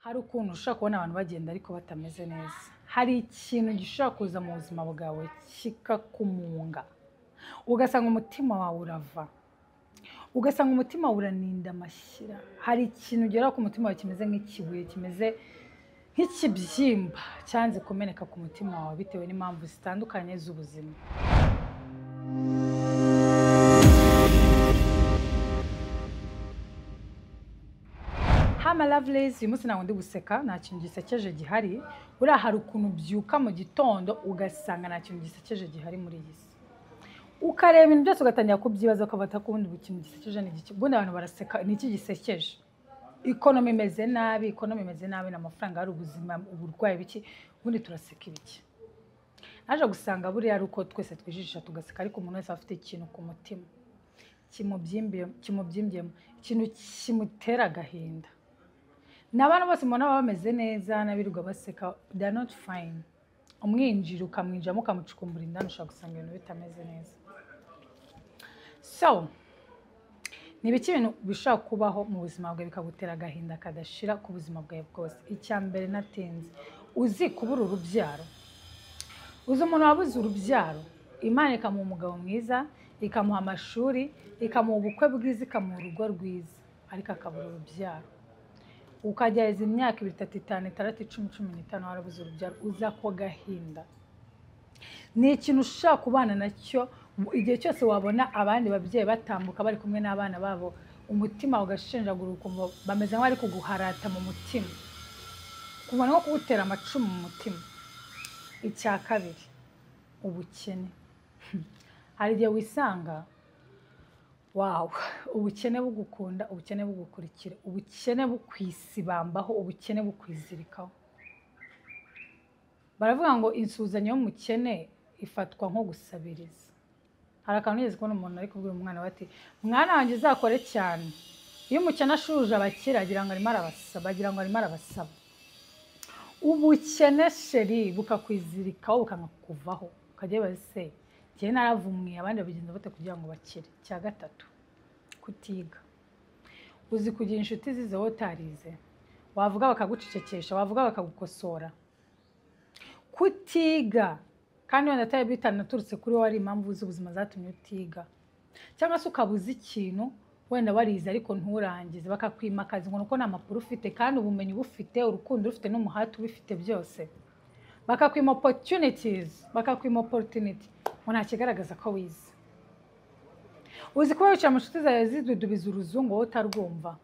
Hari ukuntu ushobora kubona abantu bagenda ariko batameze neza. Hari ikintu gishobora kuza mu buzima bwawe kikakumunga, ugasanga umutima wawe urava, ugasanga umutima wawe uraninda amashyira. Hari ikintu ugera ku mutima wawe kimeze nk'ikibuye, kimeze nk'ikibyimba cyanze kumeneka ku mutima wawe bitewe n'impamvu zitandukanye z'ubuzima. Hi my lovelies, uyu munsi ntabwo ndi guseka, nta kintu gisekeje gihari. Buriya hari ukuntu ubyuka mu gitondo ugasanga nta kintu gisekeje gihari muri iyi si. Ukareba ibintu byose ugatangira kubyibaza, ukabata ko ubundi ikintu gisekeje ni iki. Ubundi abantu baraseka, ni iki gisekeje? Economy imeze nabi, economy imeze nabi, n'amafaranga, hari ubuzima, uburwayi, biki, ubundi turaseka ibiki? Naje gusanga buriya ari uko twese twijijisha tugaseka, ariko umuntu wese afite ikintu ku mutima kimubyimbiyemo, ikintu kimutera agahinda. N'abantu bose mubona baba bameze neza n'abirirwa baseka, they are not fine. Umwinjira ukamwinjiramo ukamucukumbura indani, ushobora gusanga ibintu bitameze neza. So, ni ibiki ibintu bishobora kubaho mu buzima bwawe bikagutera agahinda kadashira ku buzima bwawe bwose? Icya mbere natinze, uzi kubura urubyaro. Uzi umuntu wabuze urubyaro, Imana ikamuha umugabo mwiza, ikamuha amashuri, ikamuha ubukwe bwiza, ikamuha urugo rwiza, ariko akabura urubyaro. Ukagereza imyaka 2, 3, 5, 6, 10, 15 warabuze urubyaro, uza ko gahinda. Ni ikintu ushaka kubana nacyo igihe cyose. Wabona abandi babyeyi batambuka bari kumwe n'abana babo, umutima ugashenjagura, ukumva bameze nk'abari kuguharata mu mutima, kubona nko kugutera amacumu mu mutima. Icya kabiri, ubukene. Hari igihe wisanga wawe ubukene bugukunda, ubukene bugukurikira, ubukene bukwisibambaho, ubukene bukwizirikaho. Baravuga ngo insuzanyo y'umukene ifatwa nko gusabiriza. Hari akantu nigeze kubona umuntu ari kubwira umwana we ati, mwana wanjye uzakore cyane. Iyo umukene ashuje abakire agira ngo arimo arabasaba, agira ngo arimo arabasaba. Ubukene sheri bukakwizirikaho, bukankuvaho, ukajya wibaza se njyewe naravumwe, abandi babigenza bate kugira ngo bakire? Icya gatatu, kutiga. Uzi kugira inshuti zize wowe utarize, wavuga bakagucecekesha, wavuga bakagukosora. Kutiga kandi wenda atari bitanaturutse kuri wowe, ari impamvu z'ubuzima zatumye utiga, cyangwa se ukabuza ikintu wenda warize ariko nturangize, bakakwimakaza ngo nuko nta mpapuro ufite, kandi ubumenyi bufite, urukundo rufite, n'umuhati ubifite byose, bakakwima opportunities, bakakwima opportunity ngo nta kigaragaza ko wize. Uzi kuba wicara mu nshuti zawe zidudubiza uruzungu wowe utarwumva,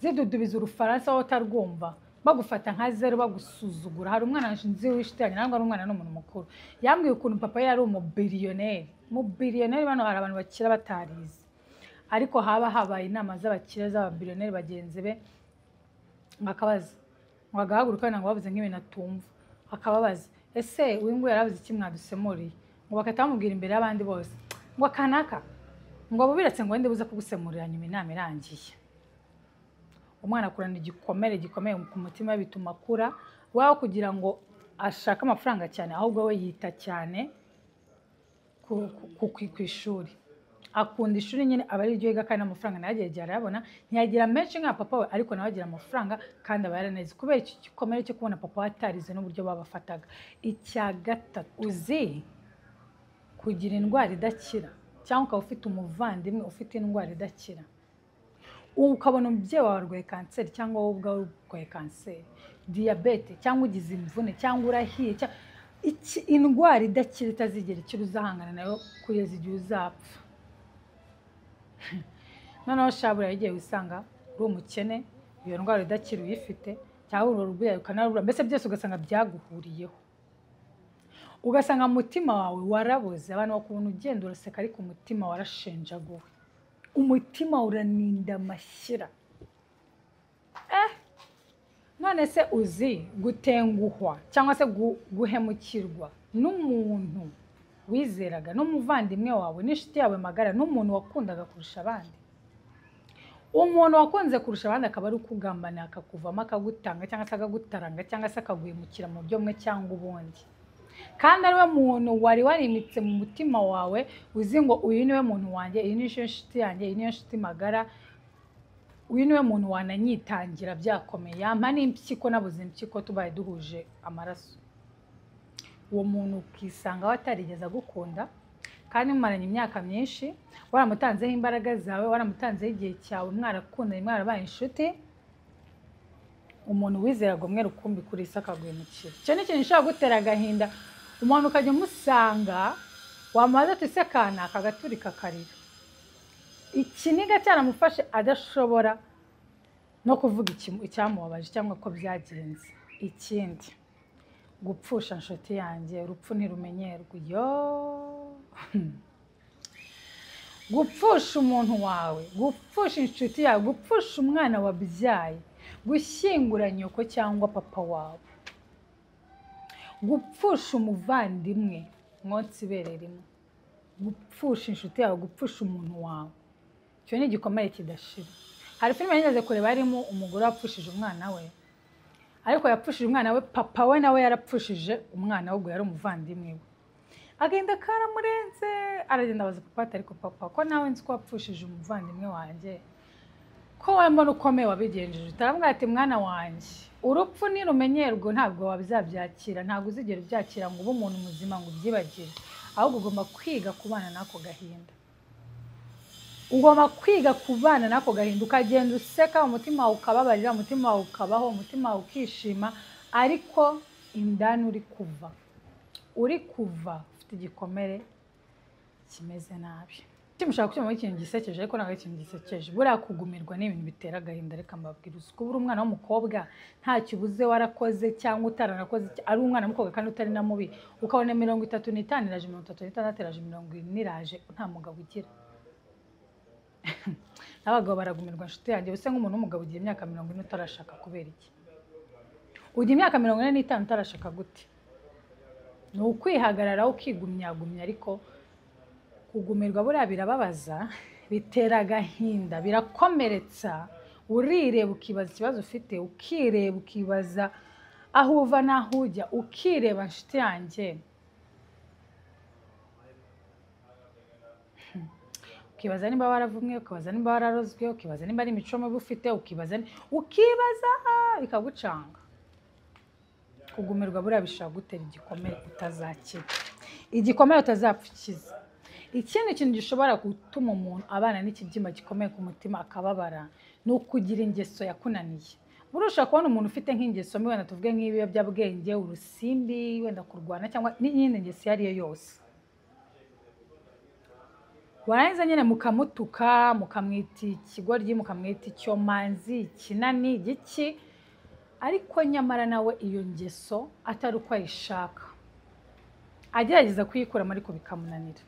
zidudubiza urufaransa wowe utarwumva, bagufata nka zero, bagusuzugura. Hari umwana nzi w'inshuti yanjye, ntabwo ari umwana, n'umuntu mukuru, yambwiye ukuntu papa yari umubillionaire. Umubillionaire, bano hari abantu bakira batarize, ariko haba habaye inama z'abakire z'ababillionaire bagenzi be, akabaza ngo agahaguruka wenda ngo bavuze nk'ibintu atumva, akababaza ese uyu nguyu yaravuze iki mwadusemuriye? Ngo bagahita bamubwira imbere y'abandi bose ngo akanaka, ngo abo biretse ngo wende buze kugusemurira nyuma inama irangiye. Umwana akurana igikomere gikomeye ku mutima, bituma akura wawe kugira ngo ashake amafaranga cyane, ahubwo we yita cyane ku ishuri, akunda ishuri nyine, aba ari ryo yiga, kandi amafaranga nawe agiye arayabona. Ntiyagira menshi nka papa we, ariko nawe agira amafaranga kandi aba yaraneze kubera icyo gikomere cyo kubona papa we atarize n'uburyo babafataga. Icya gatatu, uzi kugira indwara idakira, cyangwa ukaba ufite umuvandimwe ufite indwara idakira, ukabona umubyeyi wawe arwaye kanseri, cyangwa wowe ubwawe urwaye kanseri, diyabete, cyangwa ugize imvune, cyangwa urahiye, indwara idakira itazigera ikira, uzahangana nayo kugeza igihe uzapfa. Noneho shabura igihe wisanga uri umukene, iyo ndwara idakira uyifite, cyangwa uru rurwayi ukanarubura, mbese byose ugasanga byaguhuriyeho, ugasanga umutima wawe waraboze. Abantu bakubona ugenda uraseka, ariko umutima warashenjaguwe, umutima uraninda amashyira. None se uzi gutenguhwa cyangwa se guhemukirwa n'umuntu wizeraga, n'umuvandimwe wawe, n'inshuti yawe magara, n'umuntu wakundaga kurusha abandi? Umuntu wakunze kurusha abandi akaba ari ukugambanira, akakuvamo, akagutanga, cyangwa se akagutaranga, cyangwa se akaguhemukira mu buryo bumwe cyangwa ubundi, kandi ariwe muntu wari warimitse mu mutima wawe, uzi ngo uyu niwe muntu wanjye, iyi niyo nshuti yanjye, iyi niyo nshuti magara. Uyu niwe muntu wananyitangira byakomeye, yampa n'impyiko, nabuze impyiko tubaye duhuje amaraso. Uwo muntu ukisanga watarigeze agukunda kandi mumaranye imyaka myinshi, waramutanzeho imbaraga zawe, waramutanzeho igihe cyawe, mwarakundanye, mwarabaye inshuti. Umuntu wizeraga umwe rukumbi kuri isi akaguhemukira. Icyo ni ikintu gishobora gutera agahinda umuntu, ukajya umusanga wamubaza ati se kanaka, agaturika akarira, ikiniga cyaramufashe adashobora no kuvuga icyamubabaje cyangwa ko byagenze. Ikindi, gupfusha nshuti yanjye, urupfu ntirumenyerwa. Yo, gupfusha umuntu wawe, gupfusha inshuti yawe, gupfusha umwana wabyaye, gushyingura nyoko cyangwa papa wawe, gupfusha umuvandimwe mwotsi ibere rimwe, gupfusha inshuti yawe, gupfusha umuntu wawe, icyo ni igikomere kidashira. Hari filime nigeze kureba harimo umugore wapfushije umwana we, ariko yapfushije umwana we, papa we nawe yarapfushije umwana we, ubwo yari umuvandimwe we. Agenda karamurenze, aragenda abaza papa ati ariko papa, ko nawe nzi ko wapfushije umuvandimwe wanjye, ko wowe mbona ukomeye wabigenjeje? Utaramubwira ati mwana wanjye, urupfu nirumenyerwa ntabwo wabizabyakira, ntabwo uzigera ubyakira ngo ube umuntu muzima ngo ubyibagire, ahubwo ugomba kwiga kubana n'ako gahinda. Ugomba kwiga kubana n'ako gahinda, ukagenda useka, umutima wawe ukababarira, umutima wawe ukabaho, umutima wawe ukishima, ariko indani uri kuva ufite igikomere kimeze nabi. Mushobora kucyumva ikintu gisekeje, ariko ntabwo ari ikintu gisekeje. Buriya kugumirwa ni ibintu bitera agahinda. Reka mbabwire, uzi kuba uri umwana w'umukobwa ntacyo ubuze warakoze cyangwa utaranakoze, ari umwana w'umukobwa kandi utari na mubi, ukabona 35 iraje, 36 iraje, 40 iraje, nta mugabo ugira. N'abagabo baragumirwa nshuti yanjye. Use nk'umuntu w'umugabo ugira imyaka 40 utarashaka kubera iki? Ugira imyaka 45 utarashaka gute? Ni ukwihagararaho ukigumyagumya, ariko kugumirwa buriya birababaza, bitera agahinda, birakomeretsa. Urireba ukibaza ikibazo ufite, ukireba ukibaza aho uva n'aho ujya, ukireba nshuti yanjye, ukibaza nimba waravumwe, ukibaza nimba wararozwe, ukibaza nimba ari imico mibi ufite, ukibaza bikagucanga. Kugumirwa buriya bishobora gutera igikomere utazakira, igikomere utazapfukiza. Ikindi kintu gishobora gutuma umuntu abana n'ikibyimba gikomeye ku mutima akababara ni ukugira ingeso yakunaniye. Burusha kubona umuntu ufite nk'ingeso mbi, wenda tuvuge nk'ibiyobyabwenge, urusimbi, wenda kurwana cyangwa n'iyindi ngeso iyo ari yo yose, warangiza nyine mukamutuka, mukamwita ikigoryi, mukamwita icyomanzi, ikinani, igiki, ariko nyamara nawe iyo ngeso atari uko ayishaka, agerageza kuyikuramo ariko bikamunanira.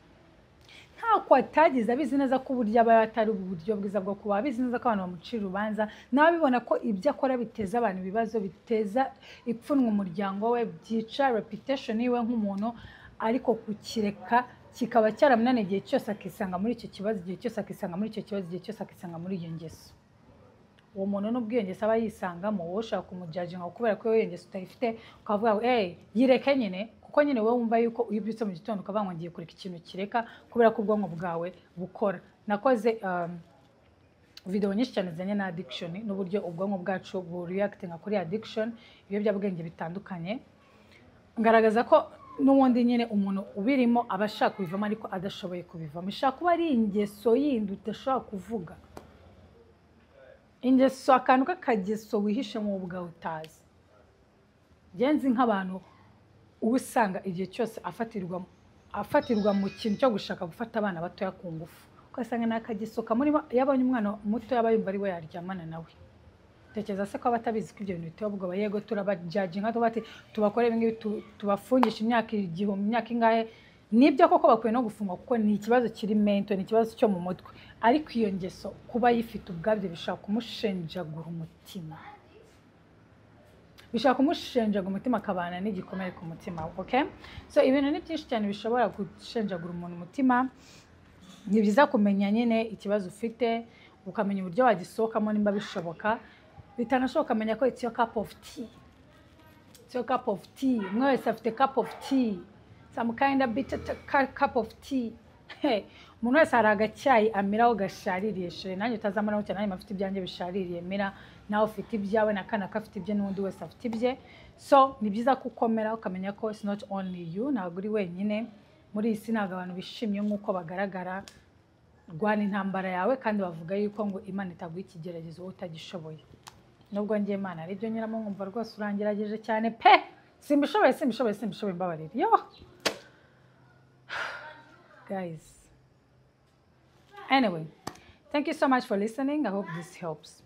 Ntako atagize, abizi neza ko uburyo aba atari uburyo bwiza bwo kuba, abizi neza ko abantu bamucira urubanza, nawe abibona ko ibyo akora biteza abantu ibibazo, biteza ipfunwe umuryango we, byica reputation yiwe nk'umuntu, ariko kukireka kikaba cyaramunaniye igihe cyose akisanga muri icyo kibazo, igihe cyose akisanga muri icyo kibazo, igihe cyose akisanga muri iyo ngeso. Uwo muntu n'ubwo iyo ngeso aba yisangamo, wowe ushaka kumujudginga kubera ko iyo ngeso utayifite, ukavuga ngo yireke nyine, kuko nyine wowe wumva yuko iyo ubyutse mu gitondo ukavuga ngo ngiye kureka ikintu kireka, kubera ko ubwonko bwawe bukora. Nakoze video nyinshi cyane zijyanye na addiction n'uburyo ubwonko bwacu bureactinga kuri addiction, ibiyobyabwenge bitandukanye, ngaragaza ko n'ubundi nyine umuntu ubirimo aba ashaka kubivamo ariko adashoboye kubivamo. Ishaka kuba ari ingeso yindi udashobora kuvuga, ingeso, akantu k'akageso wihishe mu bwawe utazi. Genzi nk'abantu uba usanga igihe cyose afatirwa mu kintu cyo gushaka gufata abana batoya ku ngufu, ugasanga ni akageso kamurimo. Iyo abonye umwana muto yaba yumva ari we yaryamana nawe. Tekereza se ko abatabizi ko ibyo bintu biteye ubwoba. Yego turabajudginga, tuba tubakore ibi ngibi, tubafungisha imyaka igihumbi, imyaka ingahe, nibyo koko bakwiye no gufungwa kuko ni ikibazo kiri mento, ni ikibazo cyo mu mutwe, ariko iyo ngeso kuba yifite ubwabyo bishobora kumushenjagura umutima, bishobora kumushenjagura umutima akabana n'igikomere ku mutima. Okay? So ibintu ni byinshi cyane bishobora gushenjagura umuntu umutima. Ni byiza kumenya nyine ikibazo ufite, ukamenya uburyo wagisohokamo nimba bishoboka, bitanashoboka menya ko it's your cup of tea. It's your cup of tea. Umwe wese afite cup of tea. Some kind of bitter cup of tea. Hey, umuntu wese hari agacyayi amiraho gashaririye chérie. Nanjye utazamaraho cyane, nanjye mfite ibyanjye bishaririye mira, nawe ufite ibyawe, na kana afite ibye, n'undi wese afite ibye. So ni byiza ko ukomera, ukamenya ko it's not only you, ntabwo uri wenyine muri iyi si, ntabwo abantu bishimye nk'uko bagaragara. Rwana intambara yawe, kandi bavuga yuko ngo Imana itaguha ikigeragezo wowe utagishoboye, nubwo njye Imana aribyo nyuramo nkumva rwose urangerageje cyane pe, simbishoboye, simbishoboye, simbishoboye, mbabarira. Yo guys, anyway, thank you so much for listening. I hope this helps.